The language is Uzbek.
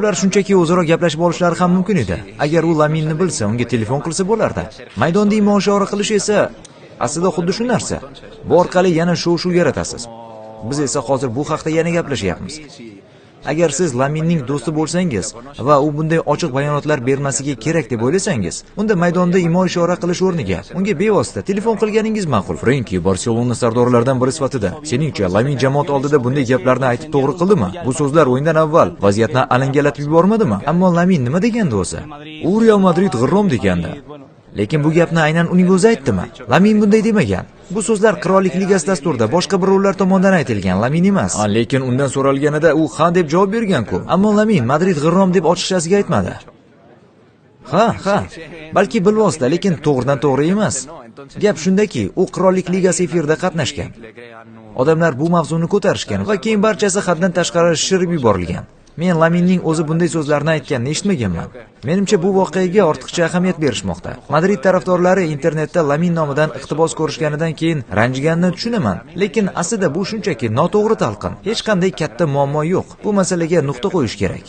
Ular shunchaki o'zaro gaplashib olishlari ham mumkin edi. Agar u Laminni bilsa, unga telefon qilsa bo'lardi. Maydonda imo ishora qilish esa aslida xuddi shu narsa. Bu orqali yana shov-shuv yaratasiz. Biz esa hozir bu haqda yana gaplashyapmiz. Agar siz Laminning do'sti bo'lsangiz va u bunday ochiq bayonotlar bermasligi kerak deb o'ylasangiz, unda maydonda imo ishora qilish o'rniga unga bevosita telefon qilganingiz ma'qul. Frenki Barselona sardorlaridan biri sifatida, seningcha Lamin jamoat oldida bunday gaplarni aytib to'g'ri qildimi? Bu so'zlar o'yindan avval vaziyatni alangalatib yubormadimi? Ammo Lamin nima degandi o'zi? U Real Madrid g'irrom degandi. Lekin bu gapni aynan uning o'zi aytdimi? Lamin bunday demagan. Bu so'zlar Qirollik Ligasi dasturida boshqa birovlar tomonidan aytilgan, Lamin emas. Lekin undan so'ralganida u ha deb javob bergan-ku. Ammo Lamin Madrid g'irrom deb ochiqchasiga aytmadi. Ha, ha. Balki bilvosita, lekin to'g'ridan to'g'ri emas. Gap shundaki, u Qirollik Ligasi efirida qatnashgan. Odamlar bu mavzuni ko'tarishgan va keyin barchasi haddan tashqari shishirib yuborilgan. Men Laminning o'zi bunday so'zlarni aytganini eshitmaganman. Menimcha, bu voqeaga ortiqcha ahamiyat berishmoqda. Madrid tarafdorlari internetda Lamin nomidan iqtibos ko'rishganidan keyin ranjiganini tushunaman, lekin aslida bu shunchaki noto'g'ri talqin. Hech qanday katta muammo yo'q. Bu masalaga nuqta qo'yish kerak.